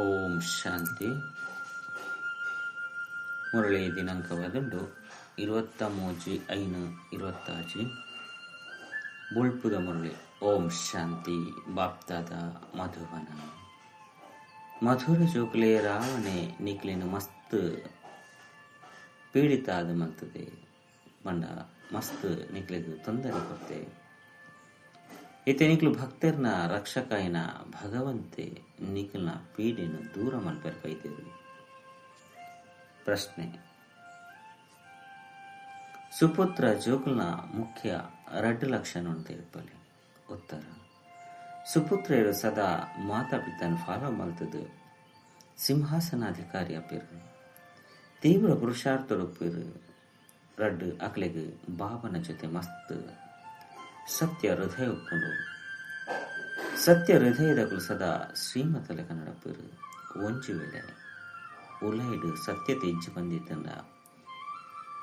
ಓಂ ಶಾಂತಿ. ಮುರಳಿ ದಿನಾಂಕವಾದುಂಡು 23-5-26. ಬೊಳ್ಪುದ ಮುರಳಿ. ಓಂ ಶಾಂತಿ. ಬಾಪ್ತಾದ ಮಧುವನ ಮಧುರ ಜೋಕುಲೆ ರಾವಣೆ ನಿಕ್ಲೆನ್ ಮಸ್ತ್ ಪೀಡಿತ ಆದ್ ಮಲ್ತದೆ ಪಂಡ ಮಸ್ತ್ ನಿಕ್ಲೆಗ್ ತೊಂದರೆ ಕೊರ್ತೆ. ಇತ್ತೆ ನಿಕ್ಲು ಭಕ್ತರ್ನ ರಕ್ಷಕಾಯನ ಭಗವಂತೆ ನಿಕ್ಲ್ನ ಪೀಡೆನು ದೂರ ಮಲ್ಪೆರೆ ಬೈದೆರ್. ಪ್ರಶ್ನೆ: ಸುಪುತ್ರ ಜೋಕುಲ್ನ ಮುಖ್ಯ ರಡ್ಡ್ ಲಕ್ಷಣ ಉಂಡು ಉತ್ತರ: ಸುಪುತ್ರೆರು ಸದಾ ಮಾತಾಪಿತನ್ ಫಾಲೋ ಮಲ್ತದು ಸಿಂಹಾಸನಾಧಿಕಾರಿ ಅಪೇರು, ತೀವ್ರ ಪುರುಷಾರ್ಥೊಡುಪ್ಪೆರು. ರಡ್ಡ್ ಅಕ್ಲೆಗ್ ಬಾಬನ ಜೊತೆ ಮಸ್ತ್ ಸತ್ಯ ಹೃದಯ ಉಪ್ಪುಂಡು. ಸತ್ಯ ಹೃದಯದಕುಲು ಸದಾ ಶ್ರೀಮತಲೆ ನಡಪೆರು. ಒಂಜಿ ವೇಳೆ ಉಲೈಡ್ ಸತ್ಯತೆ ಇಜ್ಜಿ ಬಂದಿತ್ತಂಡ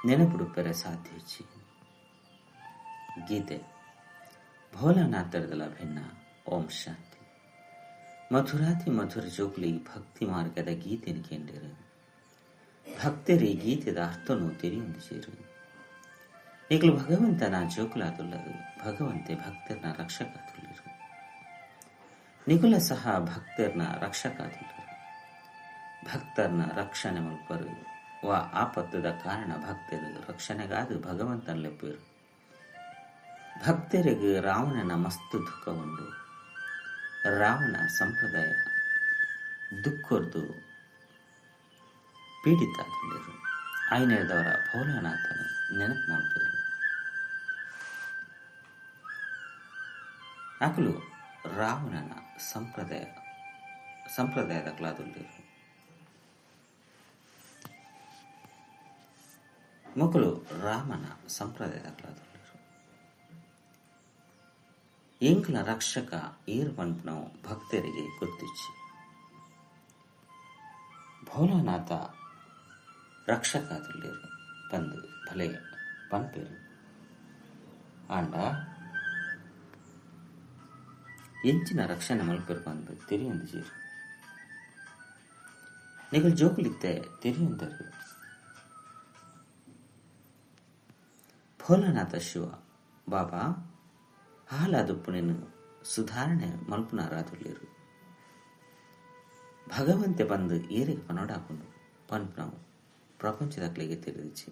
ನೆನಪುಡುಪ್ಪೆರೆ ಸಾಧ್ಯ ಇಜ್ಜಿ. ಗೀತೆ ಭೋಲಾನಾಥರದಲ ಭಿನ್ನ. ಓಂ ಶಾಂತಿ. ಮಧುರಾತಿ ಮಧುರ ಜೋಕ್ಲಿ ಭಕ್ತಿ ಮಾರ್ಗದ ಗೀತೆನು ಕೇಂದಿರು. ಭಕ್ತರಿ ಗೀತೆದ ಅರ್ಥನು ತಿಳಿಯೊಂದಿಜೇರು. ನಿಕ್ಲು ಭಗವಂತನ ಜೋಕುಲಾದುಲ್ಲರು. ಭಗವಂತೆ ಭಕ್ತರ್ನ ರಕ್ಷಕಾದುಲ್ಲರು. ನಿಕುಲ ಸಹ ಭಕ್ತರ್ನ ರಕ್ಷಕಾದುಲ್ಲರು. ಭಕ್ತರ್ನ ರಕ್ಷಣೆ ಮಲ್ಪರು ವಾ ಆಪತ್ತದ ಕಾರಣ ಭಕ್ತರು ರಕ್ಷಣೆಗಾದು ಭಗವಂತನ ಲೆಪ್ಪರು. ಭಕ್ತರಿಗೆ ರಾವಣನ ಮಸ್ತ್ ದುಃಖ ಉಂಡು. ರಾವಣ ಸಂಪ್ರದಾಯ ದುಃಖರ್ದು ಪೀಡಿತ ಆದುಲ್ಲೆರ್. ಐನೆರ್ದವರ ಭೋಲಾನಾಥನ ನೆನಪು ಮಲ್ಪೆರ್. ಅಕುಲು ರಾವಣನ ಸಂಪ್ರದಾಯದಕುಲಾದುಲ್ಲೆರ್. ಮೊಕುಲು ರಾಮನ ಸಂಪ್ರದಾಯದಕುಲಾದುಲ್ಲೆರ್. ಎಂಕ್ಲ ರಕ್ಷಕ ಏರ್ ಪನ್ಪುನವು ಭಕ್ತರಿಗೆ ಗೊತ್ತಿಜ್ಜಿ. ಭೋಲಾನಾಥ ರಕ್ಷಕಾದುಲ್ಲೆರ್ ಪಂದ್ ಭಲೆ ಪನ್ಪೆರ್. ಆಂಡ ಎಂಚಿನ ರಕ್ಷಣೆ ಮಲ್ಪೆರ್ ಪಂದ್ ತೆರಿಯೊಂದಿಜೆರ್. ನಿಕುಲು ಜೋಕುಲಿತ್ತೆ ತೆರಿಯೊಂದೆರ್. ಭೋಲಾನಾಥ ಶಿವ ಬಾಬಾ ಹಾಲಾದುಪ್ಪುನೆನ್ ಸುಧಾರಣೆ ಮಲ್ಪುನಾರಾದುಲ್ಲೆರ್. ಭಗವಂತೆ ಪಂದ್ ಏರೆಗ್ ಪನೊಡಾಪುಂಡು ಪನ್ಪುನವು ಪ್ರಪಂಚದಕ್ಲೆಗ್ ತೆರಿದಿಜ್ಜಿ.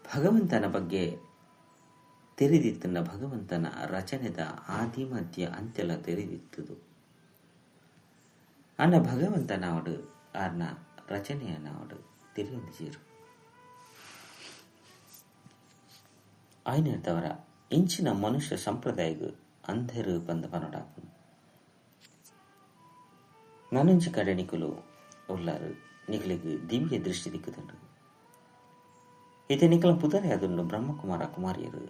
ಭಗವಂತನ ಬಗ್ಗೆ ತೆರಿದಿತ್ತಂಡ ಭಗವಂತನ ರಚನೆದ ಆದಿ ಮಧ್ಯ ಅಂತ್ಯಲ ತೆರಿದಿತ್ತದು. ಆಂಡ ಭಗವಂತನಾವಡು ಆರ್ನ ರಚನೆಯನಾವಡು ತೆರಿಯೊಂದಿಜೆರ್. ಆಯ್ನೆರ್ದವರ ಇಂಚಿನ ಮನುಷ್ಯ ಸಂಪ್ರದಾಯಗ್ ಅಂಧೆರು ಪಂದ್ ಪನೊಡಾಪುಂಡು. ನನೊಂಜಿ ಕಡೆ ನಿಕುಲು ಉಲ್ಲಾರು. ನಿಕಲೆಗ್ ದಿವ್ಯ ದೃಷ್ಟಿ ದಿಕ್ಕುದುಂಡು. ಇತ್ತೆ ನಿಕಲ ಪುದರೇ ಆದುಂಡು ಬ್ರಹ್ಮಕುಮಾರ ಕುಮಾರಿಯರು.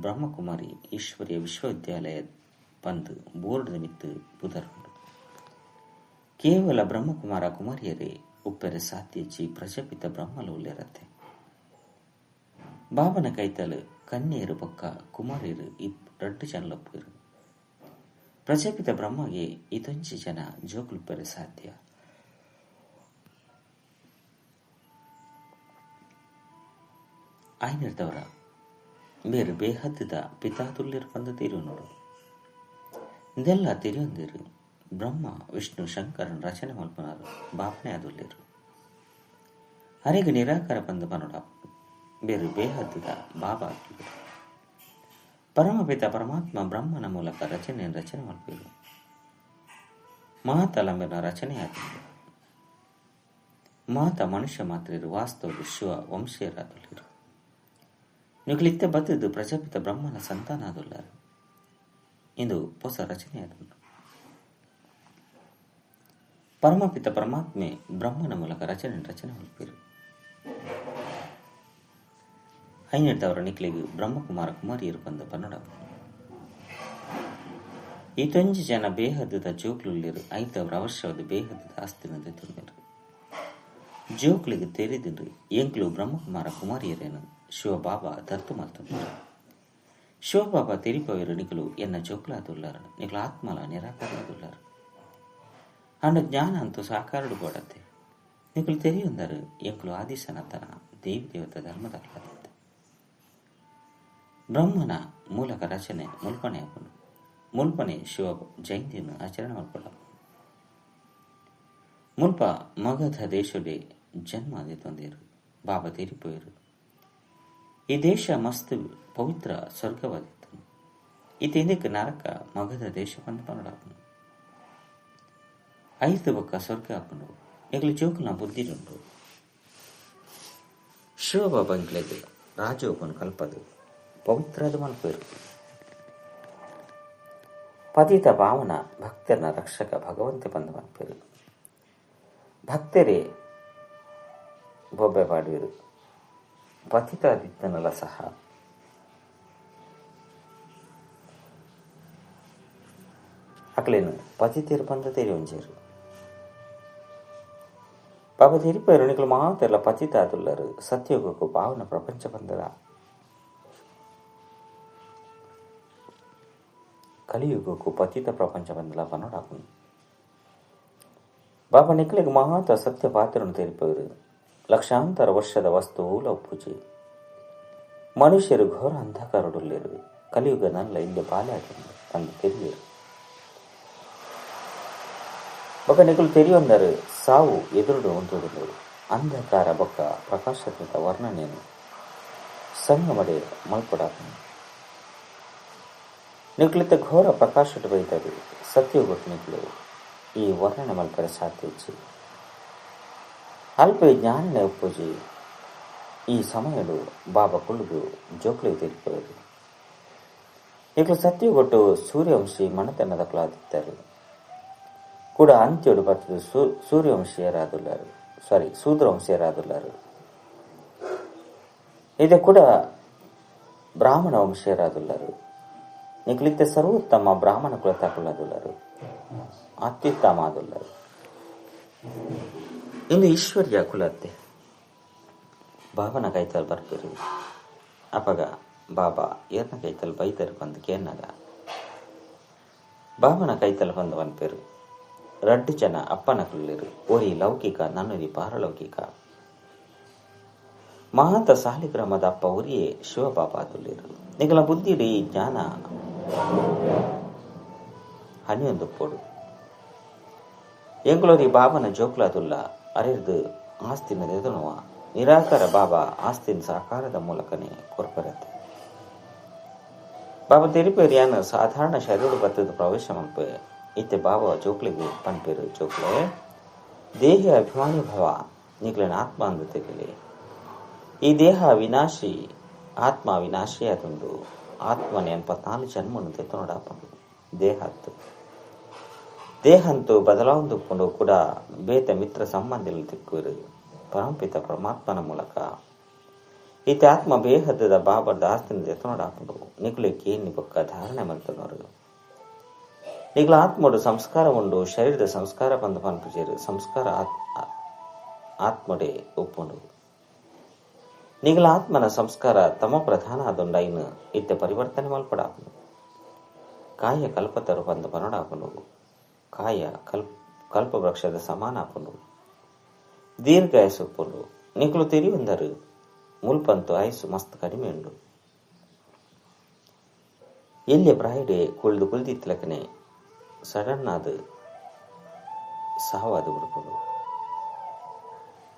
ಬ್ರಹ್ಮಕುಮಾರಿ ಈಶ್ವರ್ಯ ವಿಶ್ವವಿದ್ಯಾಲಯ ಪಂದ್ ಬೋರ್ಡ್ ಮಿತ್ತ್ ಪುದರುಂಡು. ಕೇವಲ ಬ್ರಹ್ಮಕುಮಾರ ಕುಮಾರಿಯರೇ ಉಪ್ಪೆರೆ ಸಾಧ್ಯ ಇಜ್ಜಿ. ಪ್ರಜಾಪಿತ ಬ್ರಹ್ಮಲ ಉಲ್ಲೆರತ್ತೆ. ಬಾಬನ ಕೈತಲ್ ಕನ್ಯೆರು ಬೊಕ್ಕ ಕುಮಾರಿಯರು ರಡ್ಡ್ ಜನಲ ಉಪ್ಪುವೆರ್. ಪ್ರಜಾಪಿತ ಬ್ರಹ್ಮಗೆ ಇತೊಂಜಿ ಜನ ಜೋಕುಲುಪ್ಪೆರೆ ಸಾಧ್ಯ. ಆಯ್ನೆರ್ದವರ ಮೇರ್ ಬೇಹದ್ದುದ ಪಿತಾತುಲ್ಲೆರ್ ಪಂದ್ ತೆರಿಯೊನೊಡು. ಇಂದೆಲ್ಲ ತೆರಿಯೊಂದೆರ್. ಬ್ರಹ್ಮ ವಿಷ್ಣು ಶಂಕರನ್ ರಚನೆ ಮಲ್ಪುನಾರ್ ಬಾಪ್ನೇ ಆದುಲ್ಲೆರ್. ಅರೆಗ್ ನಿರಾಕಾರ ಪಂದ್ ಪನೊಡಾಪುಂಡು. ಬೇರು ಬೇಹದ್ದುದ ಬಾಬಾ ಆದುಲ್ಲೆರ್. ಪರಮಪಿತ ಪರಮಾತ್ಮ ಬ್ರಹ್ಮನ ಮೂಲಕ ರಚನೆ ರಚನೆ ಮಲ್ಪುವೆರ್. ಮಾತಲ ಮೇರ್ನ ರಚನೆ ಆದುಂಡು. ಮಾತ ಮನುಷ್ಯ ಮಾತ್ರೆರ್ ವಾಸ್ತವಡ್ ಶಿವ ವಂಶೀಯರಾದುಲ್ಲೆರ್. ನಿಕುಲು ಇತ್ತೆ ಬತ್ತುದು ಪ್ರಜಾಪಿತ ಬ್ರಹ್ಮನ ಸಂತಾನ ಆದುಲ್ಲಾರ್. ಇಂದು ಪೊಸ ರಚನೆಯಾದುಂಡು. ಪರಮಪಿತ ಪರಮಾತ್ಮೆ ಬ್ರಹ್ಮನ ಮೂಲಕ ರಚನೆ ರಚನೆ ಮಲ್ಪುವೆರ್. ಐನೆರ್ದವರ ನಿಕ್ಲೆಗ್ ಬ್ರಹ್ಮಕುಮಾರ ಕುಮಾರಿಯರು ಪಂದ್ ಪನೊಡಾಪುಂಡು. ಇತೊಂಜಿ ಜನ ಬೇಹದ್ದುದ ಜೋಕುಲುಲ್ಲೆರ್. ಐತವರ ಅವಶ್ಯವಾದ್ ಬೇಹದ್ದುದ ಆಸ್ತಿನ್ ದೆತೊನ್ವೆರ್. ಜೋಕುಲೆಗ್ ತೆರಿದುಂಡು ಎಂಕ್ಲು ಬ್ರಹ್ಮಕುಮಾರ ಕುಮಾರಿಯರೆನ್ ಶಿವಬಾಬಾ ದರ್ತು ಮಲ್ತೊಂದೆರ್. ಶಿವಬಾಬಾ ತೆರಿಪವೆರ್ ನಿಕುಲು ಎನ್ನ ಜೋಕುಲಾದುಲ್ಲಾರ್. ನಿಕುಲು ಆತ್ಮಲ ನಿರಾಕಾರಲಾದುಲ್ಲಾರ್. ಆಂಡ ಜ್ಞಾನ ಅಂತೂ ಸಾಕಾರಡು ಬೋಡತ್ತೆ. ನಿಕುಲು ತೆರಿಯೊಂದರು ಎಂಕುಲು ಆದಿ ಸನಾತನ ದೇವಿ ದೇವತ ಧರ್ಮದಕ್ಲಾದಿತ್ತೆ. ಬ್ರಹ್ಮನ ಮೂಲಕ ರಚನೆ ಮುಲ್ಪನೆ ಆಪುಂಡು. ಮುಲ್ಪನೆ ಶಿವ ಜಯಂತಿಯನ್ನು ಆಚರಣೆ ಮಲ್ಪೊಡ. ಮುಲ್ಪ ಮಗಧ ದೇಶಡೆ ಜನ್ಮ ತೊಂದಿರು ಬಾಬಾ ತೆರಿಪೋಯರು. ಈ ದೇಶ ಮಸ್ತ್ ಪವಿತ್ರ ಸ್ವರ್ಗವಾದಿತ್ತು. ಇತ್ತೆ ನರಕ ಮಗಧ ದೇಶ ಬಂದು ಪನ್ನಡಾಪುಂಡು. ಐದು ಬೊಕ್ಕ ಸ್ವರ್ಗ ಆಪುಂಡು. ಎಂಕ್ಲು ಜೋಕುಲ್ನ ಬುದ್ಧಿಡುಂಡು. ಶಿವಬಾಬಾ ಎಂಕ್ಲೆಗ್ ರಾಜಯೋಗನು ಕಲ್ಪದು ಪವಿತ್ರಾದ ಮಲ್ಪೇರು. ಪತಿತ ಭಾವನ ಭಕ್ತರನ ರಕ್ಷಕ ಭಗವಂತೆ ಬಂದು ಮಲ್ಪೇರು. ಭಕ್ತರೇ ಬೊಬ್ಬೆ ಪಾಡುವರು. ಪತಿತಾದಿತ್ತನಲ ಸಹ ಅಕ್ಲೇನು ಪತಿತೇರು ಬಂದ ತೆರಿ ಒಂಜೇರು. ಬಾಬಾ ತೆರಿಪೇರು ನಿಕಲು ಮಾತೆಲ್ಲ ಪತಿತಾದುಲ್ಲರು ಸತ್ಯಯುಗಕ್ಕೂ ಭಾವನ ಪ್ರಪಂಚ ಬಂದದ. ಕಲಿಯುಗಕ್ಕೂ ಪತಿತ ಪ್ರಪಂಚ ಬಂದಲ ಪನ್ನೋಡಾಪುಂಡು. ಬಾಬಾ ನಿಕ್ಲೆಗ್ ಮಹಾತ ಸತ್ಯ ಪಾತ್ರನು ತೆರಿಪೇರು. ಲಕ್ಷಾಂತರ ವರ್ಷದ ವಸ್ತು ಪೂಜೆ ಮನುಷ್ಯರು ಘೋರ ಅಂಧಕಾರಡುಲ್ಲೇರು. ಕಲಿಯುಗ ನಲ್ಲ ಇಲ್ಲಿ ಬಾಲೆ ಆಗಿದೆ ಅಂದು ತೆರಿಯರು. ಬೊಕ್ಕ ನಿಕುಲು ತೆರಿಯೊಂದರು ಸಾವು ಎದುರುಡು ಉಂಟುದುಂಡು. ಅಂಧಕಾರ ಬೊಕ್ಕ ಪ್ರಕಾಶದ ವರ್ಣನೆಯನ್ನು ಸಂಗಮಡೆ ಮಲ್ಪೊಡಾಪುಂಡು. ನಿಕ್ಲಿತ ಘೋರ ಪ್ರಕಾಶದ ಬೈತದು ಸತ್ಯಯುಗಕ್ಕೆ ನಿಕ್ಲು ಈ ವರ್ಣನೆ ಮಲ್ಪರೆ ಸಾಧ್ಯ ಇಜ್ಜಿ. ಅಲ್ಪ ಜ್ಞಾನನೆ ಒಪ್ಪುಜಿ. ಈ ಸಮಯಡು ಬಾಬಾ ಕುಳ್ಳುದು ಜೋಕ್ಲೆ ತೆರಿಪೋಯರು. ನಿಕ್ಲು ಸತ್ಯಗೊಟ್ಟು ಸೂರ್ಯವಂಶಿ ಮಣತನದಕ್ಲಾದಿತ್ತಾರೆ ಕೂಡ ಅಂತ್ಯೋಡು ಬರ್ತದೆ ಸೂರ್ಯವಂಶೀಯರಾದುಲ್ಲಾರು, ಸಾರಿ ಶೂದ್ರವಂಶೀಯರಾದುಲ್ಲಾರು. ಇದು ಕೂಡ ಬ್ರಾಹ್ಮಣ ವಂಶೀಯರಾದುಲ್ಲಾರು. ನಿಕ್ಲಿತ್ತೆ ಸರ್ವೋತ್ತಮ ಬ್ರಾಹ್ಮಣ ಕುಲ ತಕುಲಾದುಲ್ಲಾರು, ಅತ್ಯುತ್ತಮ ಆದುಲ್ಲಾರು. ಇಂದು ಈಶ್ವರ್ಯ ಕುಲತ್ತೆ ಬಾಬನ ಕೈತಲ್ ಬರ್ಪಿರು. ಅಪಗ ಬಾಬಾ ಏರ್ನ ಕೈತಲ್ ಬೈತರು ಬಂದು ಕೇನಾಗ ಬಾಬನ ಕೈತಲ್ ಬಂದು ವನ್ಪೇರು. ರಡ್ಡು ಜನ ಅಪ್ಪನ ಕುಳ್ಳಿರು. ಒರಿ ಲೌಕಿಕ, ನನ್ನೊರಿ ಪಾರಲೌಕಿಕ. ಮಹಾಂತ ಸಾಲಿಗ್ರಾಮದ ಅಪ್ಪ ಒರಿಯೇ ಶಿವಬಾಬಾ ತುಳ್ಳಿರು. ನಿಗಲ ಬುದ್ಧಿಡಿ ಜ್ಞಾನ ಹನಿಯೊಂದು ಪೋಡು. ಎಂಕುಲೋರಿ ಬಾಬನ ಜೋಕ್ಲಾದುಲ್ಲ ಅರೆದು ಆಸ್ತಿನ ದೆದನುವ ನಿರಾಕಾರ ಬಾಬಾ ಆಸ್ತಿನ ಸಾಕಾರದ ಮೂಲಕನೇ ಕೊರ್ಪರತ್ತೆ. ಬಾಬಾ ತೆರಿಪೇರಿಯಾನ ಸಾಧಾರಣ ಶರೀರ ಬತ್ತದ ಪ್ರವೇಶ ಮಲ್ಪೆ. ಇತ್ತೆ ಬಾಬಾ ಜೋಕ್ಲಿಗೆ ಪನ್ಪೇರು, ಜೋಕ್ಲೆ ದೇಹ ಅಭಿಮಾನಿ ಭವ ನಿಕ್ಲೆನ ಆತ್ಮ ಅಂದು ತೆಗಲಿ. ಈ ದೇಹ ವಿನಾಶಿ, ಆತ್ಮ ವಿನಾಶಿ ಅದೊಂದು. ಆತ್ಮನೆ 84 ಜನ್ಮನು ತೆತ್ತೊನಡಾಪುಂಡು. ದೇಹತ್ತು ದೇಹಂತೂ ಬದಲಾವೊಂದುಪ್ಪುಂಡು ಕೂಡ ಬೇತ ಮಿತ್ರ ಸಂಬಂಧಿಲು ತಿಕ್ಕುವರು ಪರಂಪಿತ ಪರಮಾತ್ಮನ ಮೂಲಕ. ಈತ ಆತ್ಮ ಬೇಹದ್ದದ ಬಾಬರ್ದ ಆಸ್ತಿನ ದೆತ್ತೊನಡಾಪುಂಡು. ನಿಕ್ಲೆ ಕೇನಿ ಬೊಕ್ಕ ಧಾರಣೆ ಮಲ್ತನವರು. ನಿಗ್ಲ ಆತ್ಮಡು ಸಂಸ್ಕಾರ ಉಂಡು. ಶರೀರದ ಸಂಸ್ಕಾರ ಬಂದು ಪನ್ಪುಜೇರು. ಸಂಸ್ಕಾರ ಆತ್ಮಡೆ ಒಪ್ಪುಂಡು. ನಿಗಲ ಆತ್ಮನ ಸಂಸ್ಕಾರ ತಮ ಪ್ರಧಾನ ಆದೊಂಡೈನ್ ಇತ್ತೆ ಪರಿವರ್ತನೆ ಮಲ್ಪಡಾಪುಂಡು. ಕಾಯ ಕಲ್ಪತರು ಬಂದು ಪನೊಡಾಪುಂಡು. ಕಾಯ ಕಲ್ಪವೃಕ್ಷದ ಸಮಾನ ಆಪುಂಡು. ದೀರ್ಘ ಆಯಸ್ಸು ನಿಕ್ಲು ತೆರಿಯೊಂದರು. ಮುಲ್ಪಂತು ಆಯಸ್ಸು ಮಸ್ತ್ ಕಡಿಮೆ ಉಂಡು. ಎಲ್ಲಿಯ ಪ್ರಾಯಡೆ ಕುಳ್ದು ಕುಳ್ದಿತ್ತಲಕನೆ ಸಡನ್ ಆದ ಸಾವಾದ ಬಿಡ್ಪುಂಡು.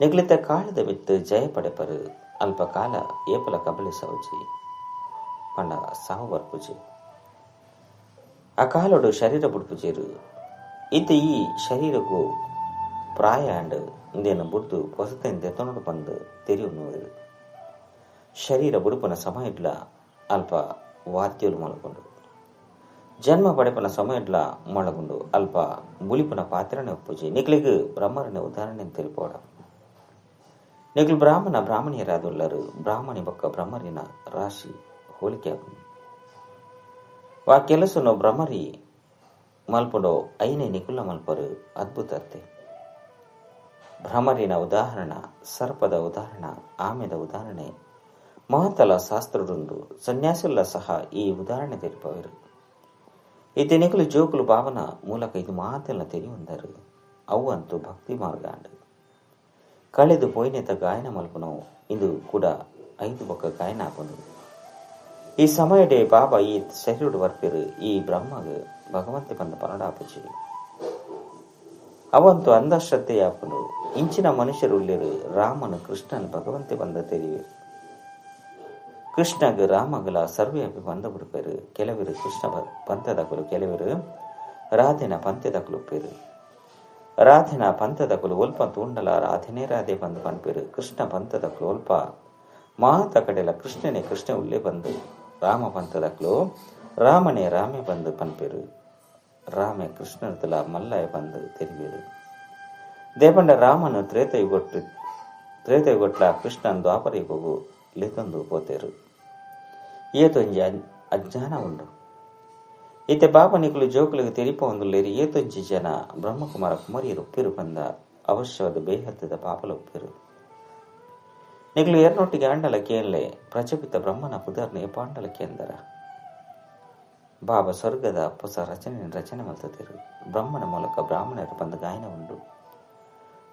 ನಿಗ್ಲಿತ ಕಾಳದ ಬಿತ್ತು ಜಯ ಪಡೆಪರು. ಅಲ್ಪ ಕಾಲ ಏಪಲ ಕಬಳಿಸವಜಿ ಪಂಡ ಸಾವು ಬರ್ಪುಜಿ. ಆ ಕಾಲೋಡು ಶರೀರ ಬುಡ್ಪುಜೇರು. ಇತ್ತೆ ಈ ಶರೀರಕ್ಕೂ ಪ್ರಾಯ ಅಂಡ್ ಇಂದೇನು ಬುಡ್ದು ಪೊಸತೆನ್ ದೆತ್ತೊನಡು ಬಂದು ತೆರಿಯುವರು. ಶರೀರ ಬುಡುಪನ ಸಮಯ ಇಡ್ಲ ಅಲ್ಪ ವಾದ್ಯಲು ಮೊಳಗೊಂಡು. ಜನ್ಮ ಪಡೆಪನ ಸಮಯ ಇಡ್ಲ ಮೊಳಗೊಂಡು ಅಲ್ಪ ಬುಲಿಪನ ಪಾತ್ರನೆ ಒಪ್ಪುಜಿ. ನಿಕ್ಲಿಗ್ ಬ್ರಹ್ಮರನೆ ಉದಾಹರಣೆ ತಿಳಿಪೋಡ. ನಿಕ್ಲು ಬ್ರಾಹ್ಮಣ ಬ್ರಾಹ್ಮಣಿಯರಾದುಲ್ಲರು. ಬ್ರಾಹ್ಮಣಿ ಬೊಕ್ಕ ಬ್ರಹ್ಮರಿನ ರಾಶಿ ಹೋಲಿಕೆ ಆಪುಂಡು. ವಾ ಕೆಲಸನು ಭ್ರಮರಿ ಮಲ್ಪುಂಡೋ ಐನೆ ನಿಕುಲ ಮಲ್ಪರು ಅದ್ಭುತತ್ತೆ. ಭ್ರಮರಿನ ಉದಾಹರಣ, ಸರ್ಪದ ಉದಾಹರಣ, ಆಮೆದ ಉದಾಹರಣೆ ಮಹತಲ ಶಾಸ್ತ್ರಡುಂಡು. ಸನ್ಯಾಸುಲ್ಲ ಸಹ ಈ ಉದಾಹರಣೆ ತೆರಿಪವರು. ಇತ್ತೆ ನಿಕುಲು ಜೋಕುಲು ಭಾವನ ಮೂಲಕ ಇದು ಮಾತೆಲ್ಲ ತೆರಿಯೊಂದರು. ಅವು ಅಂತೂ ಭಕ್ತಿ ಮಾರ್ಗಾಂಡ್. ಕಳೆದು ಪೋಯಿನೆತ ಗಾಯನ ಮಲ್ಪುನವು ಇಂದು ಕೂಡ 5 ಬೊಕ್ಕ ಗಾಯನ ಆಪುಂಡು. ಈ ಸಮಯಡೆ ಬಾಬಾ ಈ ಶರೀರುಡು ಬರ್ಪೆರು ಈ ಬ್ರಹ್ಮಗ್ ಭಗವಂತೆ ಪಂದ ಪನಡಾಪುಜಿ. ಅವಂತು ಅಂಧಶ್ರದ್ಧೆಯಾಪುಂಡು. ಇಂಚಿನ ಮನುಷ್ಯರು ಉಲ್ಲೆರು ರಾಮನು ಕೃಷ್ಣನ್ ಭಗವಂತೆ ಬಂದ ತೆರಿವೆರು. ಕೃಷ್ಣಗ್ ರಾಮಗಲ ಸರ್ವೆ ಅಪಿ ಬಂದ ಬಿಡ್ಪೇರು. ಕೆಲವರು ಕೃಷ್ಣ ಪಂಥದಕುಲು, ಕೆಲವರು ರಾಧೆನ ಪಂಥದಕುಲು ಉಪ್ಪೇರು. ರಾಧೆನ ಪಂಥದಕುಲು ಒಲ್ಪ ತೂಂಡಲ ರಾಧೆನೇ ರಾಧೆ ಬಂದು ಪನ್ಪೇರು. ಕೃಷ್ಣ ಪಂಥದಕುಲು ಒಲ್ಪ ಮಾತ ಕಡೆಲ ಕೃಷ್ಣನೇ ಕೃಷ್ಣ ಉಲ್ಲೇ ಬಂದು, ರಾಮ ಪಂಥದಕುಲು ರಾಮನೇ ರಾಮೇ ಬಂದು ಪನ್ಪೇರು. ರಾಮೆ ಕೃಷ್ಣನತಲ ಮಲ್ಲಯ ಬಂದು ತೆರಿವೇರು. ದೇಪಂಡ ರಾಮನು ತ್ರೇತಯುಗೊಟ್ಲ ಕೃಷ್ಣನ್ ದ್ವಾಪರ ಯುಗವು ಲೆತ್ತೊಂದು ಪೋತೇರು. ಏತೊಂಜಿ ಅಜ್ಞಾನ ಉಂಡು. ಇತ್ತೆ ಬಾಬಾ ನಿಕುಲು ಜೋಕುಲಿಗೆ ತೆರಿಪ ಒಂದುಲ್ಲೇರಿ. ಏತೊಂಜಿ ಜನ ಬ್ರಹ್ಮಕುಮಾರ ಕುಮಾರಿಯರು ಉಪ್ಪಿರು ಬಂದ ಅವಶ್ಯವಾದ ಬೇಹದ್ದದ ಪಾಪಲ ಉಪ್ಪಿರು. ನಿಕುಲು ಎರನೊಟ್ಟಿಗೆ ಆಂಡಲ ಕೇನ್ಲೆ ಪ್ರಜಪಿತ ಬ್ರಹ್ಮನ ಪುದರ್ನ ಏಪಾಂಡಲ ಕೇಂದರ. ಬಾಬಾ ಸ್ವರ್ಗದ ಹೊಸ ರಚನೆ ಮಲ್ತದಿರು. ಬ್ರಹ್ಮನ ಮೂಲಕ ಬ್ರಾಹ್ಮಣರು ಬಂದ ಗಾಯನ ಉಂಡು.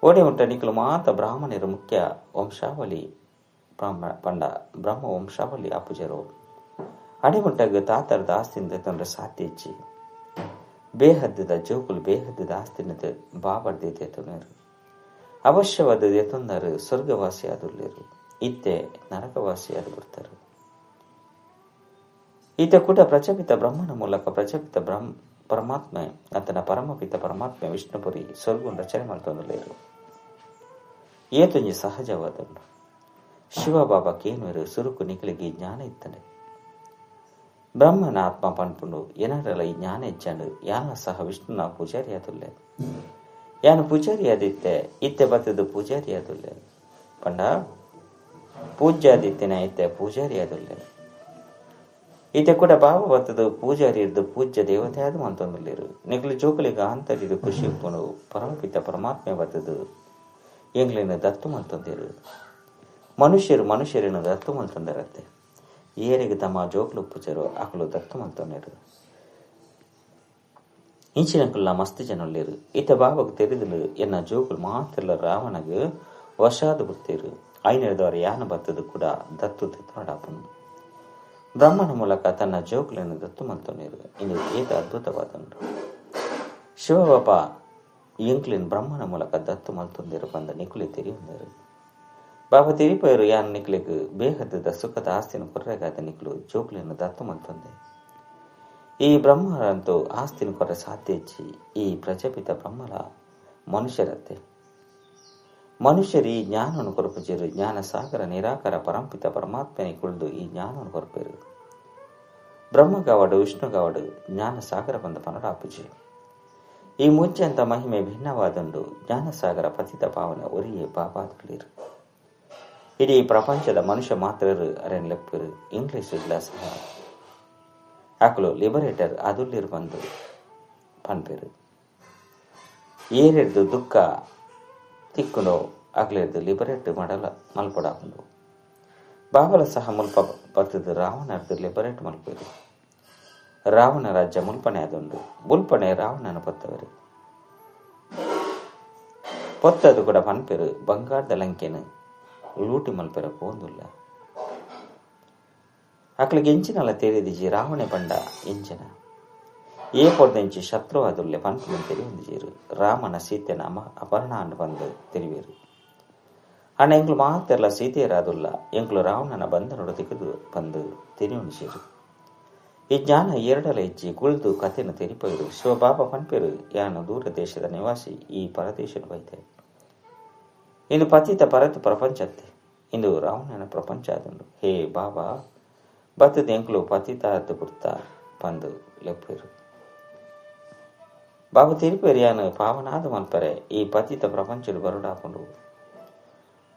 ಓಡೆ ಉಂಟ ನಿಕುಲು ಮಾತ ಬ್ರಾಹ್ಮಣರು ಮುಖ್ಯ ವಂಶಾವಳಿ ಪಂಡ ಬ್ರಹ್ಮ ವಂಶಾವಳಿ ಅಪುಜರು. ಅಡೆಮುಟ್ಟಗ್ ತಾತರದ ಆಸ್ತಿನ ತೊಂದರೆ ಸಾಧ್ಯ ಇಚ್ಚಿ. ಬೇಹದ್ದದ ಜೋಕುಲು ಬೇಹದ್ದದ ಆಸ್ತಿನ ಬಾಬರ್ದಿ ತೊಂದರು. ಅವಶ್ಯವಾದ ತೊಂದರು ಸ್ವರ್ಗವಾಸಿ ಆದುಲ್ಲೇರು. ಇತ್ತೆ ನರಕವಾಸಿ ಆದು ಬಿಡ್ತಾರೆ. ಈತ ಕೂಡ ಪ್ರಜಾಪಿತ ಬ್ರಹ್ಮನ ಮೂಲಕ ಪ್ರಜಾಪಿತ ಪರಮಾತ್ಮೆ ಆತನ ಪರಮಪಿತ ಪರಮಾತ್ಮೆ ವಿಷ್ಣುಪುರಿ ಸ್ವರ್ಗ ರಚನೆ ಮಾಡ್ತೊಂದುಲ್ಲೇರು. ಏತೊಂಜಿ ಸಹಜವಾದ ಶಿವಬಾಬಾ ಕೇನ್ವೇರು ಸುರುಕು ನಿಕಲಿಗೆ ಜ್ಞಾನ ಇತ್ತನೆ. ಬ್ರಹ್ಮನ ಆತ್ಮ ಪನ್ಪುಂಡು ಏನಾರಲ್ಲ ಈ ಜ್ಞಾನ ಇಚ್ಚಂಡು ಯಾನ ಸಹ ವಿಷ್ಣುನ ಪೂಜಾರಿ ಆದುಲ್ಲೆ. ಯಾನು ಪೂಜಾರಿ ಆದಿತ್ತೆ ಇತ್ತೆ ಬತ್ತದು ಪೂಜಾರಿ ಆದುಲ್ಲೆ. ಪಂಡ ಪೂಜ್ಯಾದಿತ್ತೆನ ಇತ್ತೆ ಪೂಜಾರಿ ಆದುಲ್ಲೆ. ಈತ ಕೂಡ ಬಾಬಾ ಬತ್ತದು ಪೂಜಾರಿ ಇದ್ದು ಪೂಜ್ಯ ದೇವತೆ ಆದ ಮಂತೊಂದುಲ್ಲೇರು. ನಿಕಲು ಜೋಕುಲಿಗೆ ಅಂತರಿದು ಖುಷಿ ಉಪ್ಪುಂಡು. ಪರಮಪಿತ ಪರಮಾತ್ಮೆ ಬತ್ತದು ಎಂಗ್ಲಿನ ದತ್ತು ಮಂತೊಂದಿರು. ಮನುಷ್ಯರು ಮನುಷ್ಯರನ್ನು ದತ್ತು ಮಲ್ತೊಂದರತ್ತೆ. ಏರಿಗೆ ತಮ್ಮ ಜೋಕುಲು ಉಪ್ಪುಜರು ಅಕಲು ದತ್ತು ಮಲ್ತೊಂದಿರು. ಇಂಚಿನಕುಲ್ಲ ಮಸ್ತ್ ಜನೊಲ್ಲೇರು. ಈತ ಬಾಬಾಗ ತೆರೆದಲು ಎನ್ನ ಜೋಕುಲು ಮಾತ್ರ ರಾವಣಗ್ ವಶಾದ ಬಿಡ್ತೇರು. ಐನರದವರ ಯಾನ ಬತ್ತದು ಕೂಡ ದತ್ತು ತೆತ್ತೊಡಾಪುನು. ಬ್ರಹ್ಮನ ಮೂಲಕ ತನ್ನ ಜೋಕುలను ದತ್ತು ಮಲ್ತೊಂದಿರು. ಇದು ಏತ ಅದ್ಭುತವಾದಂಡು. ಶಿವಬಾಬಾ ಎಂಕ್ಲಿನ್ ಬ್ರಹ್ಮನ ಮೂಲಕ ದತ್ತು ಮಲ್ತೊಂದಿರು ಬಂದ ನಿಕುಲಿ ತೆರಿಯೊಂದರು. ಬಾಬಾ ತೆರಿಪಯರು ಯಾನ್ ನಿಕ್ಲೆಗ್ ಬೇಹದ್ದದ ಸುಖದ ಆಸ್ತಿನ ಕೊರ್ರೆಗಾದ ನಿಕ್ಲು ಜೋಕ್ಲಿನ ದತ್ತು ಮಲ್ತೊಂದೆ. ಈ ಬ್ರಹ್ಮರಂತೂ ಆಸ್ತಿನ ಕೊರ ಸಾಧ್ಯ ಇಚ್ಚಿ. ಈ ಪ್ರಜಾಪಿತ ಬ್ರಹ್ಮಲ ಮನುಷ್ಯರತ್ತೆ. ಮನುಷ್ಯರು ಈ ಜ್ಞಾನವನ್ನು ಕೊರಪುಜರು. ಜ್ಞಾನ ಸಾಗರ ನಿರಾಕಾರ ಪರಂಪಿತ ಪರಮಾತ್ಮನೆ ಕುಳಿದು ಈ ಜ್ಞಾನವನ್ನು ಕೊರಪೇರು. ಬ್ರಹ್ಮಗಾವಡು ವಿಷ್ಣುಗಾವಡು ಜ್ಞಾನ ಸಾಗರ ಬಂದ ಪನಡಾಪುಜಿ. ಈ ಮುಂಚೆಂತ ಮಹಿಮೆ ಭಿನ್ನವಾದಂಡು. ಜ್ಞಾನಸಾಗರ ಪತಿತ ಪಾವನ ಒರಿಯೇ ಬಾಬಾದುಳಿರು. ಇಡೀ ಪ್ರಪಂಚದ ಮನುಷ್ಯ ಮಾತ್ರರು ಅರೆನ್ ಲೆಪ್ಪರು. ಇಂಗ್ಲಿಷ್ ಸಹ ಆಕಲು ಲಿಬರೇಟರ್ ಅದುಲ್ಲಿರು ಬಂದು ಪನ್ಪೇರು. ಏರೆಡ್ದು ದುಃಖ ತಿಕ್ಕುಂಡೋ ಅಗ್ಲೆರ್ದು ಲಿಬರೇಟ್ ಮಾಡಲ ಮಲ್ಪಡಾಪುಂಡು. ಬಾಬಲ ಸಹ ಮುಲ್ಪ ಬತ್ತದು ರಾವಣರ್ದು ಲಿಬರೇಟ್ ಮಲ್ಪೇರು. ರಾವಣ ರಾಜ್ಯ ಮುಲ್ಪನೆ ಅದೊಂದು. ಮುಲ್ಪನೆ ರಾವಣನ ಪೊತ್ತವರು. ಪೊತ್ತದು ಕೂಡ ಪನ್ಪೇರು ಬಂಗಾರದ ಲಂಕೆನು ಲೂಟಿ ಮಲ್ಪೆರ ಪೋಂದುಲ್ಲ. ಅಕ್ಲಿಗೆ ಎಂಚಿನಲ್ಲ ತೇರಿದಿಜಿ ರಾವಣೆ ಪಂಡ ಎಂಚಿನ ಏ ಪೊರ್ದೆಂಚಿ ಶತ್ರು ಅದುಲ್ಲೆ ಪನ್ಪುನ ತೆರಿಯೊಂದಿಜೀರು. ರಾಮನ ಸೀತೆನ ಅಪಹರಣ ಅನ್ನು ಬಂದು ತೆರಿವೇರು. ಅಣ್ಣ ಎಂಕ್ಲು ಮಾತೆಲ್ಲ ಸೀತೆಯರಾದುಲ್ಲ ಎಂಕ್ಲು ರಾವಣನ ಬಂಧನೊಡು ತೆಗೆದು ಬಂದು ತೆರಿಯೊಂದಿಜೀರು. ಈ ಜ್ಞಾನ ಎರಡಲ ಇಜ್ಜಿ ಕುಳಿದು ಕಥೆಯನ್ನು ತೆರಿಪೈರು. ಶಿವಬಾಬಾ ಪನ್ಪೇರು ಯಾನು ದೂರ ದೇಶದ ನಿವಾಸಿ ಈ ಪರದೇಶದ ಬೈತೆ. ಇಂದು ಪತಿತ ಪರತ ಪ್ರಪಂಚತ್ತೆ. ಇಂದು ರಾವಣನ ಪ್ರಪಂಚ ಆದಂಡು. ಹೇ ಬಾಬಾ ಬತ್ತದ ಎಂಕ್ಲು ಪತಿತ ಪುರ್ತ ಪಂದು ಲೆಪ್ಪೇರು. ಬಾಬಾ ತಿರುಪೇರು ಯಾನು ಪಾವನಾದ ಮಲ್ಪರೆ ಈ ಪತಿತ ಪ್ರಪಂಚಡು ಬರುಡಾಪುಂಡು.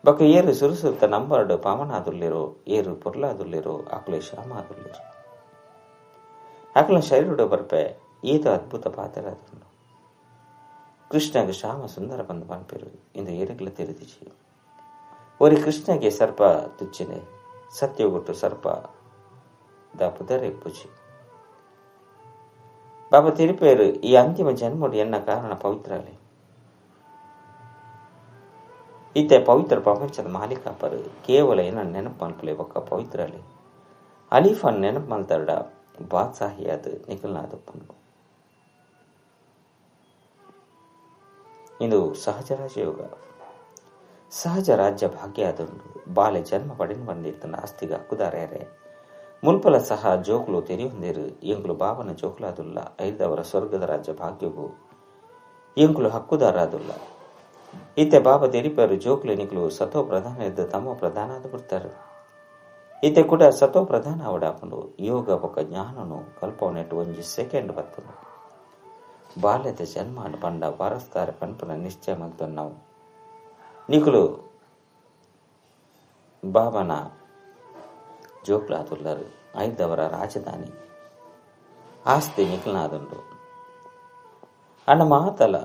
ಬೊಕ್ಕ ಏರು ಸುರುಸುತ್ತ ನಂಬರ್ಡು ಪಾವನಾದುಲ್ಲೇರೋ ಏರು ಪೊರ್ಲಾದುಲ್ಲೇರೋ ಅಕ್ಲೆ ಶ್ಯಾಮ ಆದುಲ್ಲೇರು. ಅಕ್ಲ ಶರೀರುಡು ಬರ್ಪೆ ಈತ ಅದ್ಭುತ ಪಾತ್ರ ಆದುಂಡು. ಕೃಷ್ಣಗೆ ಶ್ಯಾಮ ಸುಂದರ ಬಂದು ಪನ್ಪೇರು ಇಂದು ಏರುಗ್ಲ ತೆರೆದಿಜಿ. ಒರಿ ಕೃಷ್ಣಗೆ ಸರ್ಪ ತುಚ್ಚಿನೆ ಸತ್ಯಗೊಟ್ಟು ಸರ್ಪ the ಪುದರ ಇಪ್ಪುಜಿ. ಬಾಬಾ ತಿರುಪೇರು ಈ ಅಂತಿಮ ಜನ್ಮಡು ಎನ್ನ ಕಾರಣ ಪವಿತ್ರಾಲೆ. ಇತ್ತೆ ಪವಿತ್ರ ಪ್ರಪಂಚದ ಮಾಲೀಕಾಪರು ಕೇವಲ ಏನ ನೆನಪು ಮಲ್ಪಲೆ ಬೊಕ್ಕ ಪವಿತ್ರಲೆ ಅಲೀಫನ್ ನೆನಪು ಮಲ್ತರಡ ಬಾತ್ಸಾಹಿಯಾದ ನಿಖಲ್ನಾದಪ್ಪನು. ಇಂದು ಸಹಜ ರಾಜಯೋಗ ಸಹಜ ರಾಜ್ಯ ಭಾಗ್ಯ ಆದುಂಡು. ಬಾಲೆ ಜನ್ಮ ಪಡೆದು ಬಂದಿರ್ತನ ಆಸ್ತಿಗೆ ಹಕ್ಕುದಾರ್ಯಾರೆ ಮುಲ್ಪಲ ಸಹ ಜೋಕುಲು ತೆರಿಯೊಂದಿರು ಎಂಕುಲು ಬಾಬನ ಜೋಕುಲಾದುಲ್ಲ. ಐದವರ ಸ್ವರ್ಗದ ರಾಜ್ಯ ಭಾಗ್ಯವು ಎಂಕುಲು ಹಕ್ಕುದಾರಾದುಲ್ಲ. ಇತ್ತೆ ಬಾಬಾ ತೆರಿಪರು ಜೋಕುಲು ನಿಕುಲು ಸತೋ ಪ್ರಧಾನ ಇದ್ದು ತಮ್ಮ ಪ್ರಧಾನ ಆದು ಬಿಡ್ತಾರೆ. ಇತ್ತೆ ಕೂಡ ಸತೋ ಪ್ರಧಾನ ಅವಡಾಪುಂಡು. ಯೋಗ ಬೊಕ್ಕ ಜ್ಞಾನನು ಕಲ್ಪವನೆಟ್ಟು ಒಂಜಿ ಸೆಕೆಂಡ್ ಬತ್ತುಂಡು. ಬಾಲ್ಯದ ಜನ್ಮ ಪಂಡ ವಾರಸ್ತಾರೆ ಪನ್ಪುನ ನಿಶ್ಚಯ ಮಲ್ತೊನ್ನವು. ನಿಕುಲು ಬಾಬನ ಜೋಕ್ಲಾದುಲ್ಲರು. ಐದವರ ರಾಜಧಾನಿ ಆಸ್ತಿ ನಿಖಲ್ನಾದುಂಡು. ಅಣ್ಣ ಮಾತಲ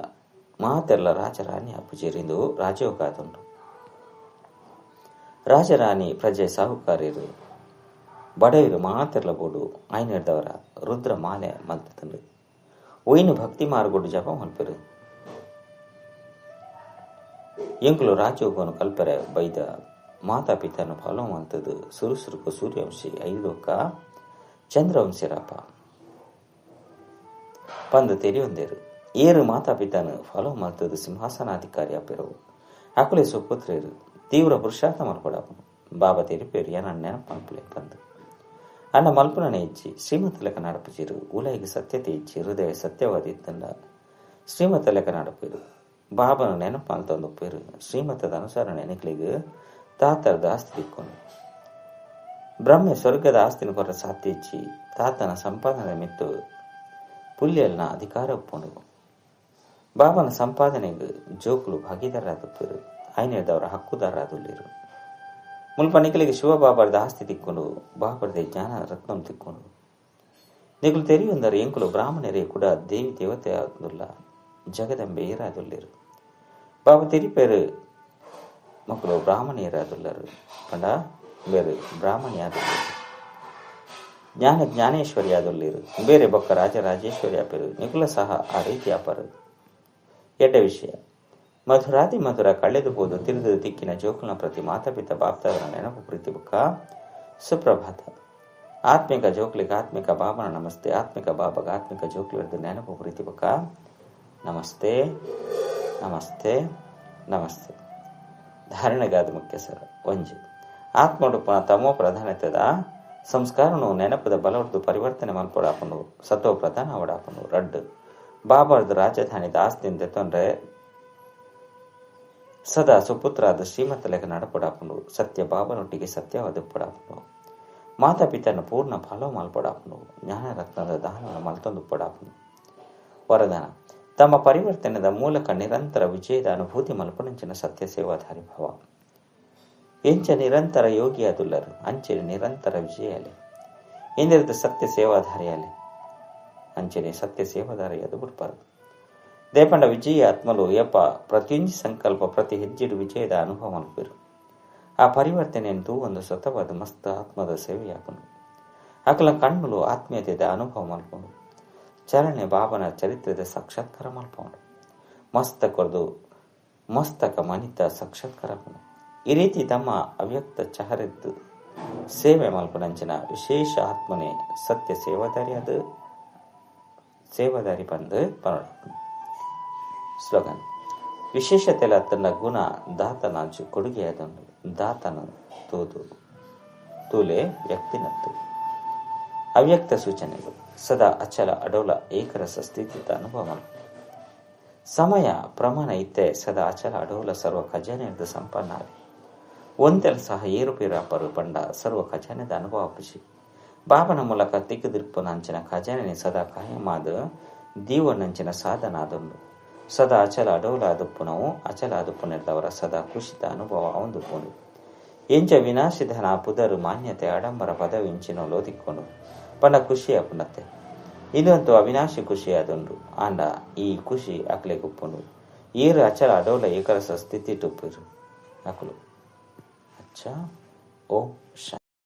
ಮಾತೆಲ್ಲ ರಾಜರಾಣಿ ಅಪ್ಪುಜೇರಿಂದು ರಾಜಯೋಗ ಆದುಂಡು. ರಾಜರಾಣಿ ಪ್ರಜೆ ಸಾಹುಕಾರ್ಯರು ಬಡವರು ಮಾತೆಲ್ಲ ಬೋಡು ಆಯ್ನೆಡ್ದವರ ರುದ್ರ ಮಾಲೆ ಮಲ್ತಂಡು. ಒಯ್ನು ಭಕ್ತಿ ಮಾರ್ಗೋಡು ಜಪ ಮಲ್ಪರು. ಎಂಕುಲು ರಾಜಯೋಗವನ್ನು ಕಲ್ಪರೆ ಬೈದ ಮಾತಾ ಪಿತನ ಫಾಲೋ ಮಲ್ತದು ಸುರುಸುರುಕು ಸೂರ್ಯವಂಶಿ ಐದೊಕ್ಕ ಚಂದ್ರವಂಶಿರಪ್ಪ ಪಂದು ತೆರಿಯೊಂದೇರು. ಏರು ಮಾತಾ ಪಿತನ ಫಾಲೋ ಮಲ್ತದು ಸಿಂಹಾಸನಾಧಿಕಾರಿ ಅಪ್ಪಿರವು. ಅಕುಲೆ ಸುಪುತ್ರೇರು ತೀವ್ರ ಪುರುಷಾರ್ಥ ಮಲ್ಪಡಾಪನು. ಬಾಬಾ ತೆರಿಪೇರು ಏನ ನೆನಪು ಮಲ್ಪಲೆ ಪಂದು ಅಣ್ಣ ಮಲ್ಪುನನೆ ಇಚ್ಚಿ ಶ್ರೀಮಂತ ಲೆಕ್ಕ ನಡಪುಜಿರು. ಉಲೈಗೆ ಸತ್ಯತೆ ಇಚ್ಚಿ ಹೃದಯ ಸತ್ಯವಾದಿ ಇತ್ತಂಡ ಶ್ರೀಮಂತ ಲೆಕ್ಕ ನಡಪಿರು. ಬಾಬನ ನೆನಪು ಮಲ್ತೊಂದು ಪೇರು ಶ್ರೀಮತದ ಅನುಸರಣೆ ನಿಕ್ಲಿಗೆ ತಾತರದ ಆಸ್ತಿ ದಿಕ್ಕೊಂಡು. ಬ್ರಹ್ಮೆ ಸ್ವರ್ಗದ ಆಸ್ತಿನ ಕೊರ ಸಾಧ್ಯ ಇಚ್ಚಿ ತಾತನ ಸಂಪಾದನೆ ಮಿತ್ತು ಪುಲ್ಯಲ್ನ ಅಧಿಕಾರ ಒಪ್ಪುಂಡು. ಬಾಬನ ಸಂಪಾದನೆಗೆ ಜೋಕುಲು ಭಾಗೀದಾರರಾದ ಐನೇದವರ ಹಕ್ಕುದಾರರಾದುಲ್ಲಿರು. ಮುಲ್ಪ ನಿಕಲಿಗೆ ಶಿವ ಬಾಬಾರದ ಆಸ್ತಿ ತಿಕ್ಕೊಂಡು ಬಾಬಾರದ ಜ್ಞಾನ ರತ್ನಂ ತಿಕ್ಕೊಂಡು. ನಿಕಲು ತೆರೆಯುವಂದರೆ ಎಂಕುಲು ಬ್ರಾಹ್ಮಣರೇ ಕೂಡ ದೇವಿ ದೇವತೆ ಆದುಲ್ಲ ಜಗದಂಬೆ ಏರಾದುಲ್ಲಿರು. ಬಾಬಾ ತೆರಿಪೇರು ಮಕ್ಕಳು ಬ್ರಾಹ್ಮಣಿಯರಾದುಲ್ಲರು ಪಂಡ ಬೇರೆ ಬ್ರಾಹ್ಮಣಿಯಾದುಲ್ಲರು. ಜ್ಞಾನ ಜ್ಞಾನೇಶ್ವರಿ ಆದುಲ್ಲಿರು. ಬೇರೆ ಬೊಕ್ಕ ರಾಜರಾಜೇಶ್ವರಿ ಆಪೇರು. ನಿಕುಲ ಸಹ ಆ ರೀತಿ ಆಪರು. ಎಡ್ಡ ವಿಷಯ ಮಧುರಾತಿ ಮಧುರ ಕಳೆದು ಹೋದು ತಿರುದು ದಿಕ್ಕಿನ ಜೋಕುಲ್ನ ಪ್ರತಿ ಮಾತಾಪಿತ ಬಾಪ್ತಾದರ ನೆನಪು ಪ್ರೀತಿ ಬುಕ್ಕ ಸುಪ್ರಭಾತ. ಆತ್ಮಿಕ ಜೋಕ್ಲಿಗೆ ಆತ್ಮಿಕ ಬಾಬನ ನಮಸ್ತೆ. ಆತ್ಮಿಕ ಬಾಬಾಗ ಆತ್ಮಿಕ ಜೋಕ್ಲಿರ್ದು ನೆನಪು ಪ್ರೀತಿ ಬುಕ್ಕ ನಮಸ್ತೆ ನಮಸ್ತೆ ನಮಸ್ತೆ. ಧಾರಣೆಗಾದ ಮುಖ್ಯ ಸರ ಒಂಜಿ ಆತ್ಮಡುಪನ ತಮೋ ಪ್ರಧಾನತೆದ ಸಂಸ್ಕಾರನು ನೆನಪದ ಬಲವರ್ದು ಪರಿವರ್ತನೆ ಮಲ್ಪೊಡಾಪನು ಸತೋ ಪ್ರಧಾನ ಅವಡಾಪನು. ರಡ್ಡು ಬಾಬಾರ್ದು ರಾಜಧಾನಿದ ಆಸ್ತಿಯಿಂದ ತೊಂದರೆ ಸದಾ ಸುಪುತ್ರಾದ ಶ್ರೀಮಂತ ಲೆಕ್ಕ ನಡಪೊಡಾಪನು. ಸತ್ಯ ಬಾಬನೊಟ್ಟಿಗೆ ಸತ್ಯವಾದ ಪಡಾಪನು. ಮಾತಾಪಿತನ ಪೂರ್ಣ ಫಲ ಮಲ್ಪೊಡಾಪನು. ಜ್ಞಾನರತ್ನದ ದಾನವನ್ನು ಮಲ್ತೊಂದು ಪಡಾಪನು. ವರದಾನ ತಮ್ಮ ಪರಿವರ್ತನೆದ ಮೂಲಕ ನಿರಂತರ ವಿಜಯದ ಅನುಭೂತಿ ಮಲ್ಪನಂಚಿನ ಸತ್ಯ ಸೇವಾಧಾರಿ ಭಾವ. ಎಂಚ ನಿರಂತರ ಯೋಗಿಯಾದುಲ್ಲರು ಅಂಚನೆ ನಿರಂತರ ವಿಜಯಾಲೆ. ಎಂದಿರದ ಸತ್ಯ ಸೇವಾಧಾರಿಯಾಲೆ ಅಂಚನೆ ಸತ್ಯ ಸೇವಾಧಾರಿಯಾದ ಬಿಡ್ಪಾರು. ದೇಪಂಡ ವಿಜಯ ಆತ್ಮಲು ಯಪ್ಪ ಪ್ರತಿಯೊಂದು ಸಂಕಲ್ಪ ಪ್ರತಿ ಹೆಜ್ಜೆಡು ವಿಜಯದ ಅನುಭವ ಮಲ್ಪೇರು. ಆ ಪರಿವರ್ತನೆಯನ್ನು ಒಂದು ಸತವಾದ ಮಸ್ತ್ ಆತ್ಮದ ಸೇವೆಯಾಪನು. ಅಕಲ ಕಣ್ಣುಲು ಆತ್ಮೀಯತೆದ ಅನುಭವ ಮಲ್ಪನು. ಚರಣೆ ಬಾಬನ ಚರಿತ್ರದ ಸಾಕ್ಷಾತ್ಕಾರ ಮಲ್ಪವನು. ಮಸ್ತಕೊರ್ದು ಮಸ್ತಕ ಮನಿತ ಸಾಕ್ಷಾತ್ಕಾರ. ಈ ರೀತಿ ತಮ್ಮ ಅವ್ಯಕ್ತ ಚಹರೆದ್ದು ಸೇವೆ ಮಲ್ಪನಂಚಿನ ವಿಶೇಷ ಆತ್ಮನೆ ಸತ್ಯ ಸೇವಾದಾರಿ ಅದು ಸೇವಾದಾರಿ ಬಂದು ಪನೋಡ. ಸ್ಲೋಗನ್ ವಿಶೇಷತೆಲ ತನ್ನ ಗುಣ ದಾತನ ಕೊಡುಗೆಯಾದನು. ದಾತನ ತೋದು ತೂಲೆ ವ್ಯಕ್ತಿನತ್ತು. ಅವ್ಯಕ್ತ ಸೂಚನೆಗಳು ಸದಾ ಅಚಲ ಅಡೋಲ ಏಕರಸ ಸ್ಥಿತಿತ ಅನುಭವ. ಸಮಯ ಪ್ರಮಾಣ ಇತ್ತೆ ಸದಾ ಅಚಲ ಅಡೋಲ ಸರ್ವ ಖಜಾನೆಯದ ಸಂಪನ್ನ. ಒಂದೆಲ ಸಹ ಏರುಪೇರಾಪರು ಪಂಡ ಸರ್ವ ಖಜಾನೆದ ಅನುಭವ ಖುಷಿ. ಬಾಬನ ಮೂಲಕ ತಿಕ್ಕುದಿರ್ಪುನಂಚಿನ ಖಜಾನೆ ಸದಾ ಕಾಯಮಾದ ದೀವನಂಚಿನ ಸಾಧನ ಅದೊಂದು. ಸದಾ ಅಚಲ ಅಡೋಲ ಅದುಪ್ಪುನವು ಅಚಲ ಅದುಪ್ಪುನೆದ್ದವರ ಸದಾ ಖುಷಿತ ಅನುಭವ ಅವಂದುಪ್ಪುನು. ಎಂಚ ವಿನಾಶಿಧನ ಪುದರು ಮಾನ್ಯತೆ ಆಡಂಬರ ಪದವಿ ಇಂಚಿನ ಲೋದಿಕ್ಕೊಂಡು ಪಂಡ ಖುಷಿ ಅಪುನತ್ತೆ. ಇದಂತೂ ಅವಿನಾಶಿ ಖುಷಿ ಅದೊಂದು. ಆಂಡ ಈ ಖುಷಿ ಅಕ್ಲೆ ಗುಪ್ಪುಂಡು. ಏರು ಅಚಲ ಅಡೋಲ ಏಕರಸ ಸ್ಥಿತಿ ಟುಪ್ಪಿರು ಅಕುಲು. ಅಚ್ಚಾ ಓಂ ಶಾಂತಿ.